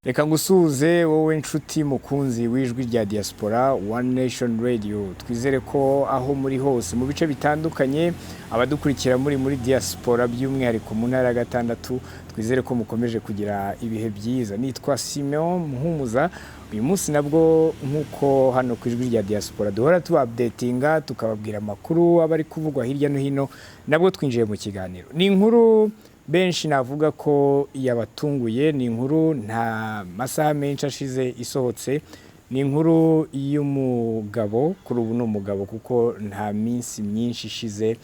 Reka ngusuhuze wowe nshuti mukunzi w'Ijwi rya Diaspora, One Nation Radio. Twizere ko aho muri hose mu bice bitandukanye, abadukurikira muri diaspora, by'umwihariko mu ntara ya gatandatu, twizere ko mukomeje kugira ibihe byiza. Nitwa Simeon Muhumuza. Uyu munsi nabwo, nk'uko hano ku Ijwi rya Diaspora duhora tubaupdatinga, tukababwira amakuru aba ari kuvugwa hirya no hino, nabwo twinjiye mu kiganiro. Ni inkuru benshi navuga ko yabatunguye, ni inkuru nta masaha menshi ashize isohotse. Ni inkuru y'umugabo, kuri ubu ni umugabo kuko nta minsi myinshi ishize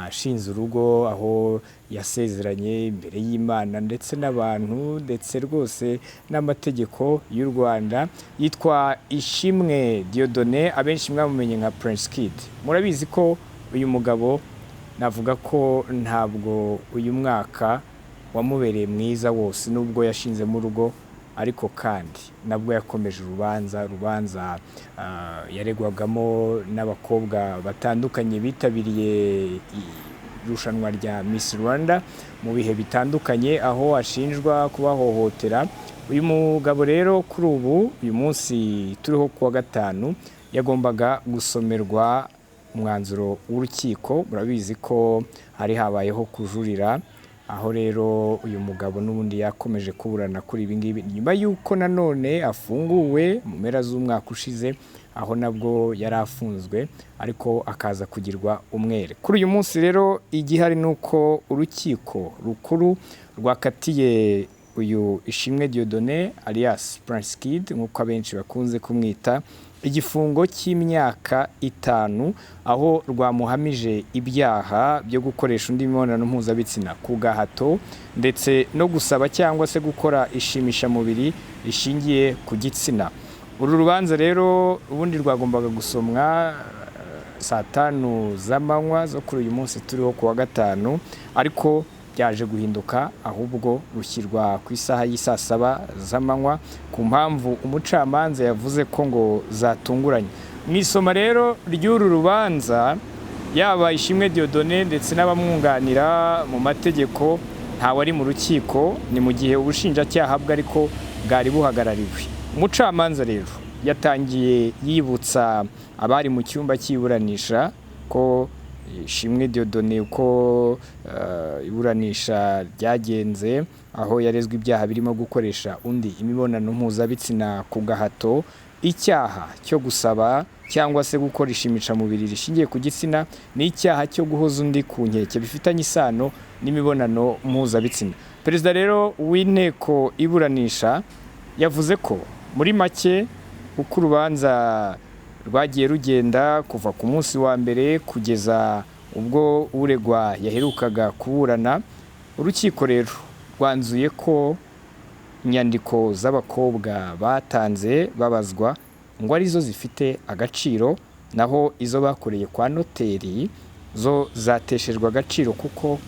ashinze urugo, aho yasezeranye imbere y'Imana ndetse n'abantu, ndetse rwose n'amategeko y'u Rwanda. Yitwa Ishimwe Dieudonné, abenshi mwamumenye nka Prince Kid. Murabizi ko uyu mugabo, navuga ko ntabwo uyu mwaka wamubereye mwiza wose, nubwo yashinzemo urugo, ariko kandi nabwo yakomeje urubanza yaregwagamo n'abakobwa batandukanye bitabiriye irushanwa rya Miss Rwanda mu bihe bitandukanye, aho ashinjwa kubahohotera. Uyu mugabo rero kuri ubu, uyu munsi turiho kuwa gatanu, yagombaga gusomerwa umwanzuro w'urukiko. Murabizi ko hari habayeho kujurira, aho rero uyu mugabo n'ubundi yakomeje kuburana kuri ibi ngibi nyuma y'uko nanone afunguwe mu mpera z'umwaka ushize, aho nabwo yari afunzwe ariko akaza kugirwa umwere. Kuri uyu munsi rero igihari ni uko urukiko rukuru rwakatiye uyu Ishimwe Dieudonné alias Prince Kid, nk'uko abenshi bakunze kumwita, igifungo cy'imyaka 5, aho rwamuhamije ibyaha byo gukoresha undi mibonano mpuzabitsina ku gahato, ndetse no gusaba cyangwa se gukora ishimishamubiri rishingiye ku gitsina. Uru rubanza rero ubundi rwagombaga gusomwa saa 5 z'amanywa zo kuri uyu munsi turiho ku wa gatanu, ariko byaje guhinduka, ahubwo rushyirwa ku isaha y'i saa 7 z'amanywa, ku mpamvu umucamanza yavuze ko ngo zatunguranye. Mu isoma rero ry'uru rubanza, yaba Ishimwe Dieudonné ndetse n'abamwunganira mu mategeko ntawari mu rukiko, ni mu gihe ubushinjacyaha bwe ariko bwari buhagarariwe. Umucamanza rero yatangiye yibutsa abari mu cyumba cy'iburanisha ko Ishimwe Dieudonné, uko iburanisha ryagenze, aho yarezwe ibyaha birimo gukoresha undi imibonano mpuzabitsina ku gahato, icyaha cyo gusaba cyangwa se gukora ishimishamubiri rishingiye ku gitsina, n'icyaha cyo guhoza undi ku nkeke bifitanye isano n'imibonano mpuzabitsina. Perezida rero w'inteko iburanisha yavuze ko muri make uko urubanza rwagiye rugenda kuva ku munsi wa mbere kugeza ubwo uregwa yaherukaga kuburana. Urukiko rero rwanzuye ko inyandiko z'abakobwa batanze babazwa ngo arizo zifite agaciro, naho izo bakoreye kwa noteri zo zateshejwe agaciro kuko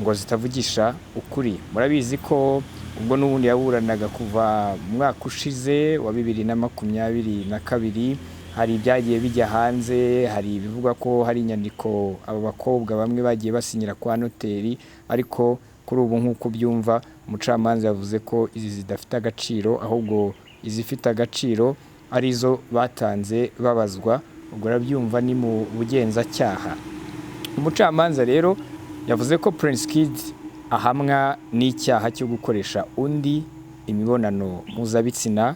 ngo zitavugisha ukuri. Murabizi ko ubwo n'ubundi yaburanaga kuva mu mwaka ushize wa 2022, hari ibyagiye bijya hanze, hari ibivugwa ko hari inyandiko aba bakobwa bamwe bagiye basinyira kwa noteri, ariko kuri ubu nk'uko ubyumva, umucamanza yavuze ko izi zidafite agaciro, ahubwo izifite agaciro arizo batanze babazwa. Ubwo urabyumva ni mu bugenzacyaha. Umucamanza rero yavuze ko Prince Kid ahamwa n'icyaha cyo gukoresha undi imibonano mpuzabitsina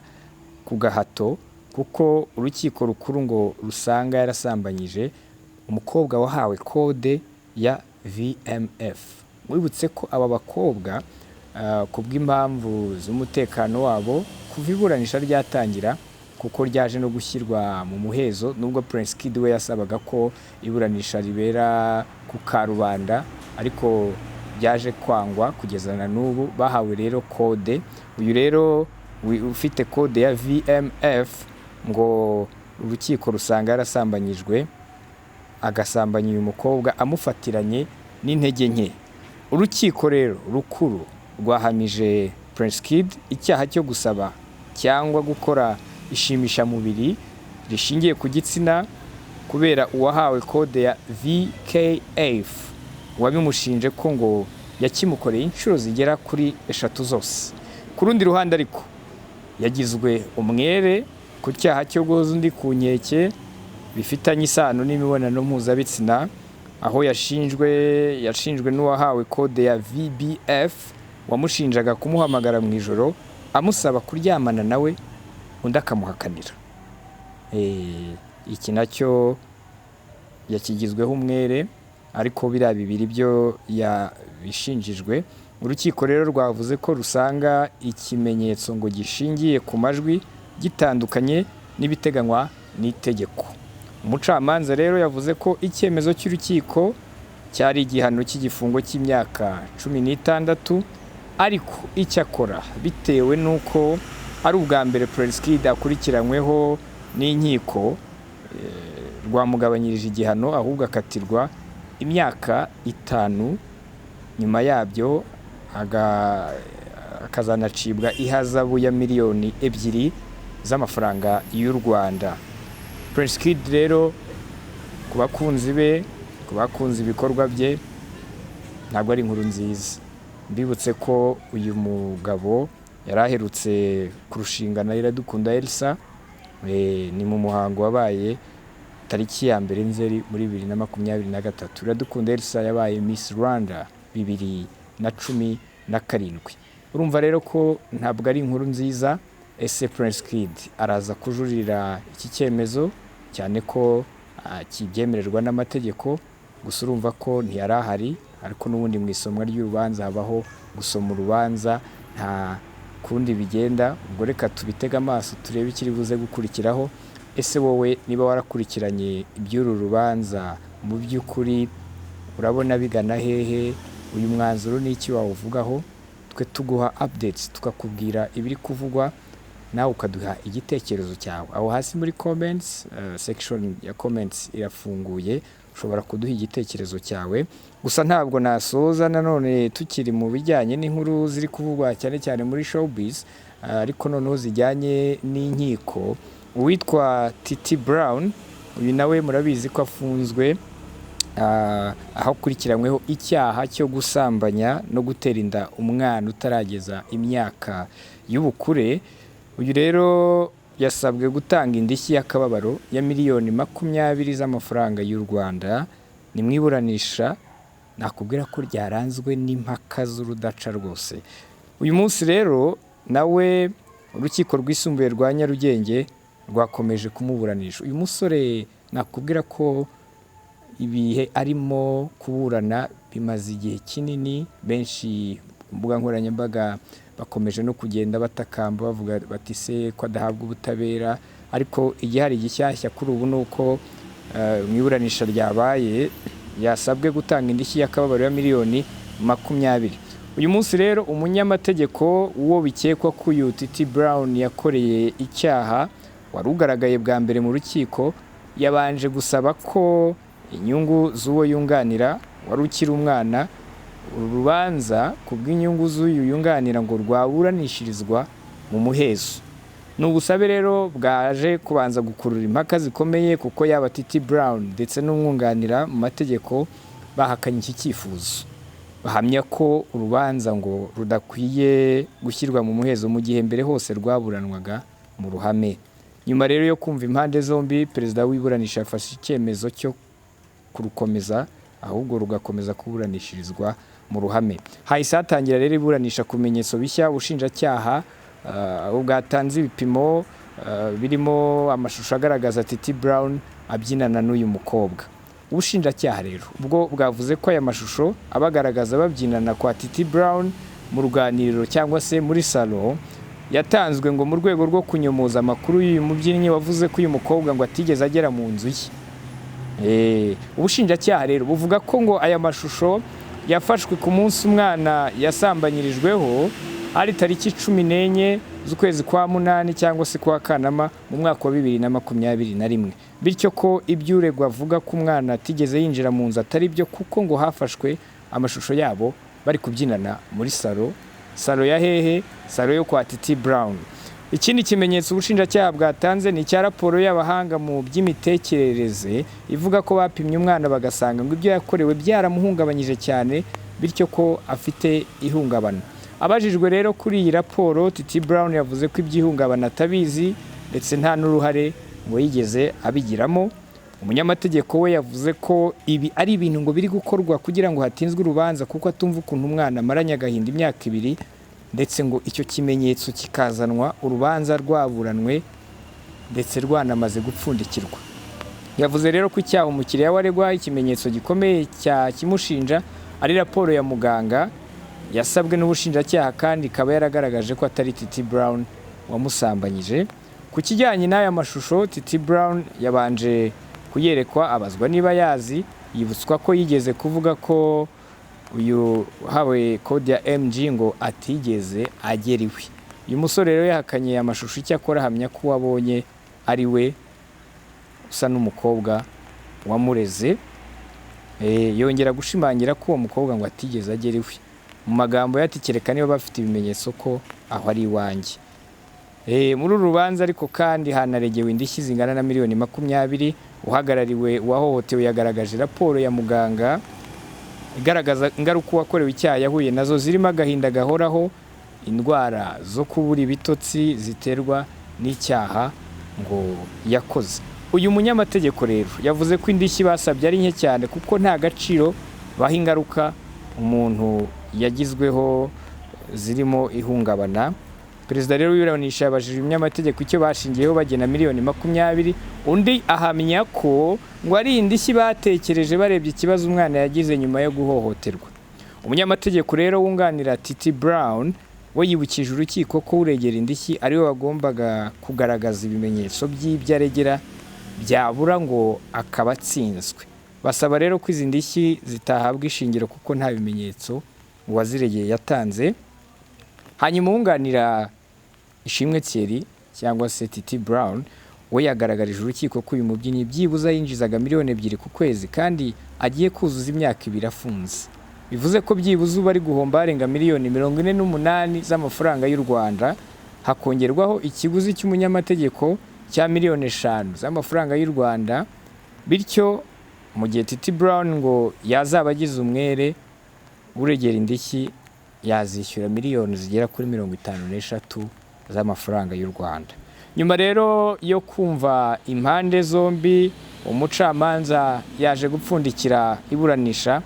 ku gahato, kuko urukiko rukuru ngo rusanga yarasambanyije umukobwa wahawe kode ya VMF. Wibutse ko aba bakobwa, ku bw'impamvu z'umutekano wabo, kuva iburanisha ryatangira, kuko ryaje no gushyirwa mu muhezo, nubwo Prince Kid we yasabaga ko iburanisha ribera ku karubanda, ariko byaje kwangwa kugeza na n'ubu. Bahawe rero kode. Uyu rero ufite kode ya VMF, ngo urukiko rusanga yarasambanyijwe, agasambanya uyu mukobwa amufatiranye n'intege nke. Urukiko rero rukuru rwahamije Prince Kid icyaha cyo gusaba cyangwa gukora ishimishamubiri rishingiye ku gitsina kubera uwahawe kode ya VKF wabimushinje ko ngo yakimukoreye inshuro zigera kuri eshatu zose. Ku rundi ruhande ariko, yagizwe umwere ku cyaha cyo guhoza undi ku nkeke bifitanye isano n'imibonano mpuzabitsina, aho yashinjwe n'uwahawe kode ya VBF, wamushinjaga kumuhamagara mu ijoro amusaba kuryamana nawe, undi akamuhakanira. Iki nacyo yakigizweho umwere, ariko biriya bibiri byo yabishinjijwe. Urukiko rero rwavuze ko rusanga ikimenyetso ngo gishingiye ku majwi gitandukanye n'ibiteganywa n'itegeko. Umucamanza rero yavuze ko icyemezo cy'urukiko cyari igihano cy'igifungo cy'imyaka 16, ariko icyakora bitewe n'uko ari ubwa mbere Prince Kid akurikiranyweho n'inkiko, rwamugabanyirije igihano, ahubwo akatirwa imyaka 5, nyuma yabyo akazanacibwa ihazabu ya 2 miliyoni z'amafaranga y'u Rwanda. Prince Kid rero, ku bakunzi be, ku bakunzi ibikorwa bye, ntabwo ari inkuru nziza. Mbibutse ko uyu mugabo yari aherutse kurushinga na Iradukunda Elsa, ni mu muhango wabaye tariki ya 1 Nzeri muri 2023. Iradukunda Elsa yabaye Miss Rwanda 2017. Urumva rero ko ntabwo ari inkuru nziza. Ese Prince Kid araza kujurira iki cyemezo, cyane ko kibyemererwa n'amategeko? Gusa urumva ko ntiyari ahari, ariko n'ubundi mu isomwa ry'urubanza habaho gusoma urubanza, nta kundi bigenda. Ubwo reka tubitege amaso turebe ikiri buze gukurikiraho. Ese wowe niba warakurikiranye iby'uru rubanza, mu by'ukuri urabona bigana hehe? Uyu mwanzuro ni iki wawuvugaho? Twe tuguha updates, tukakubwira ibiri kuvugwa, nawe ukaduha igitekerezo cyawe aho hasi muri comments. Section ya comments irafunguye, ushobora kuduha igitekerezo cyawe. Gusa ntabwo nasoza nanone tukiri mu bijyanye n'inkuru ziri kuvugwa cyane cyane muri showbiz, ariko noneho zijyanye n'inkiko. Uwitwa Titi Brown, uyu nawe murabizi ko afunzwe, aho akurikiranyweho icyaha cyo gusambanya no gutera inda umwana utarageza imyaka y'ubukure. Uyu rero yasabwe gutanga indishyi y'akababaro ya miliyoni 20 z'amafaranga y'u Rwanda. Ni mu iburanisha nakubwira ko ryaranzwe n'impaka z'urudaca rwose. Uyu munsi rero nawe Urukiko Rwisumbuye rwa Nyarugenge rwakomeje kumuburanisha. Uyu musore nakubwira ko ibihe arimo kuburana bimaze igihe kinini, benshi ku mbuga nkoranyambaga bakomeje no kugenda batakamba bavuga bati: "Se ko adahabwa ubutabera?" Ariko igihari gishyashya kuri ubu ni uko mu iburanisha ryabaye yasabwe gutanga indishyi y'akababaro ya miliyoni 20. Uyu munsi rero umunyamategeko uwo bikekwa ko uyu Titi Brown yakoreye icyaha, wari ugaragaye bwa mbere mu rukiko, yabanje gusaba ko inyungu z'uwo yunganira wari ukiri umwana, uru rubanza ku bw'inyungu z'uyu yunganira ngo rwaburanishirizwa mu muhezo. Ni ubusabe rero bwaje kubanza gukurura impaka zikomeye, kuko yaba Titi Brown ndetse n'umwunganira mu mategeko bahakanye iki cyifuzo, bahamya ko urubanza ngo rudakwiye gushyirwa mu muhezo mu gihe mbere hose rwaburanwaga mu ruhame. Nyuma rero yo kumva impande zombi, perezida w'iburanisha yafashe icyemezo cyo kurukomeza, ahubwo rugakomeza kuburanishirizwa mu ruhame. Hahise hatangira rero iburanisha ku bimenyetso bishya. Ubushinjacyaha bwatanze ibipimo birimo amashusho agaragaza Titi Brown abyinana n'uyu mukobwa. Ubushinjacyaha rero ubwo bwavuze ko aya mashusho abagaragaza babyinana kwa Titi Brown mu ruganiriro cyangwa se muri salo, yatanzwe ngo mu rwego rwo kunyomoza amakuru y'uyu mubyinnyi wavuze ko uyu mukobwa ngo atigeze agera mu nzu ye. Ubushinjacyaha rero buvuga ko ngo aya mashusho yafashwe ku munsi umwana yasambanyirijweho, ari tariki 14 z'ukwezi kwa munani cyangwa se kwa Kanama mu mwaka wa 2021, bityo ko ibyo uregwa avuga ko umwana atigeze yinjira mu nzu atari byo, kuko ngo hafashwe amashusho yabo bari kubyinana muri salo. Salo ya hehe? Salo yo kwa Titi Brown. Ikindi kimenyetso ubushinjacyaha bwatanze ni icya raporo y'abahanga mu by'imitekerereze ivuga ko bapimye umwana bagasanga ngo ibyo yakorewe byaramuhungabanyije cyane, bityo ko afite ihungabana. Abajijwe rero kuri iyi raporo, Titi Brown yavuze ko iby'ihungabana atabizi, ndetse nta n'uruhare ngo yigeze abigiramo. Umunyamategeko we yavuze ko ibi ari ibintu ngo biri gukorwa kugira ngo hatinzwe urubanza, kuko atumva ukuntu umwana amaranye agahinda imyaka 2, ndetse ngo icyo kimenyetso kikazanwa urubanza rwaburanwe ndetse rwanamaze gupfundikirwa. Yavuze rero ko icyaha umukiriya we aregwa, ikimenyetso gikomeye cya kimushinja ari raporo ya muganga yasabwe n'ubushinjacyaha, kandi ikaba yaragaragaje ko atari Titi Brown wamusambanyije. Ku kijyanye n'aya mashusho, Titi Brown yabanje kuyerekwa, abazwa niba yazi, yibutswa ko yigeze kuvuga ko uyu uhawe kode ya MG ngo atigeze agera iwe. Uyu musore rero yahakanye aya mashusho, icyakora ahamya ko uwabonye ari we usa n'umukobwa wamureze. Yongera gushimangira ko uwo mukobwa ngo atigeze agera iwe. Mu magambo ye ati: "Kereka niba bafite ibimenyetso ko aho ari iwanjye." Muri uru rubanza ariko kandi hanaregewe indishyi zingana na miliyoni 20. Uhagarariwe uwahohotewe yagaragaje raporo ya muganga igaragaza ingaruka uwakorewe icyaha yahuye nazo, zirimo agahinda gahoraho, indwara zo kubura ibitotsi ziterwa n'icyaha ngo yakoze. Uyu munyamategeko rero yavuze ko indishyi basabye ari nke cyane, kuko nta gaciro baha ingaruka umuntu yagizweho zirimo ihungabana. Perezida rero w'iburanisha yabajije umunyamategeko icyo bashingiyeho bagena miliyoni 20, undi ahamya ko ngo ari indishyi batekereje barebye ikibazo umwana yagize nyuma yo guhohoterwa. Umunyamategeko rero wunganira Titi Brown we yibukije urukiko ko uregera indishyi ariwe wagombaga kugaragaza ibimenyetso by'ibyo aregera, byabura ngo akaba atsinzwe. Basaba rero ko izi ndishyi zitahabwa ishingiro kuko nta bimenyetso uwaziregeye yatanze. Hanyuma uwunganira Ishimwe Thierry cyangwa se Titi Brown we yagaragarije urukiko ko uyu mubyinnyi byibuze yinjizaga miliyoni 2 ku kwezi, kandi agiye kuzuza imyaka 2 afunze, bivuze ko byibuze ubu ari guhomba arenga miliyoni 48 z'amafaranga y'u Rwanda, hakongerwaho ikiguzi cy'umunyamategeko cya miliyoni 5 z'amafaranga y'u Rwanda. Bityo mu gihe Titi Brown ngo yazaba agize umwere, uregera indishyi yazishyura miliyoni zigera kuri 53 z'amafaranga y'u Rwanda. Nyuma rero yo kumva impande zombi, umucamanza yaje gupfundikira iburanisha,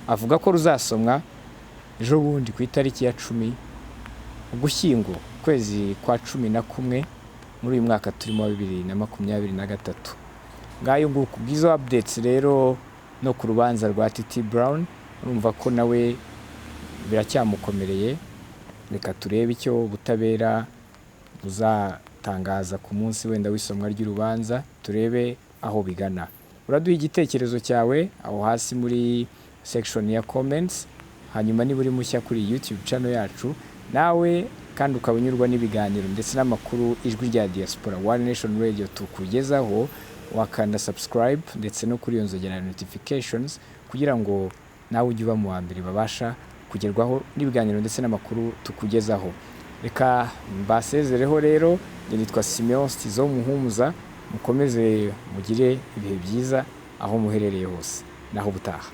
avuga ko ruzasomwa ejo bundi ku itariki ya 10 Ugushyingo, ukwezi kwa 11 muri uyu mwaka turimo wa 2023. Ngayo nguko bw'izo updates rero no ku rubanza rwa Titi Brown, urumva ko nawe biracyamukomereye. Reka turebe icyo ubutabera buzatangaza ku munsi wenda w'isomwa ry'urubanza, turebe aho bigana. Uraduha igitekerezo cyawe aho hasi muri section ya comments. Hanyuma niba uri mushya kuri YouTube channel yacu nawe kandi ukaba unyurwa n'ibiganiro ndetse n'amakuru Ijwi rya Diaspora One Nation Radio tukugezaho, wakanda subscribe ndetse no kuri iyo nzogera ya notifications, kugira ngo nawe ujye uba mu wa mbere babasha kugerwaho n'ibiganiro ndetse n'amakuru tukugezaho. Reka mbasezereho rero, njye nitwa Simeon Stizo Muhumuza. Mukomeze mugire ibihe byiza aho muherereye hose, naho ubutaha.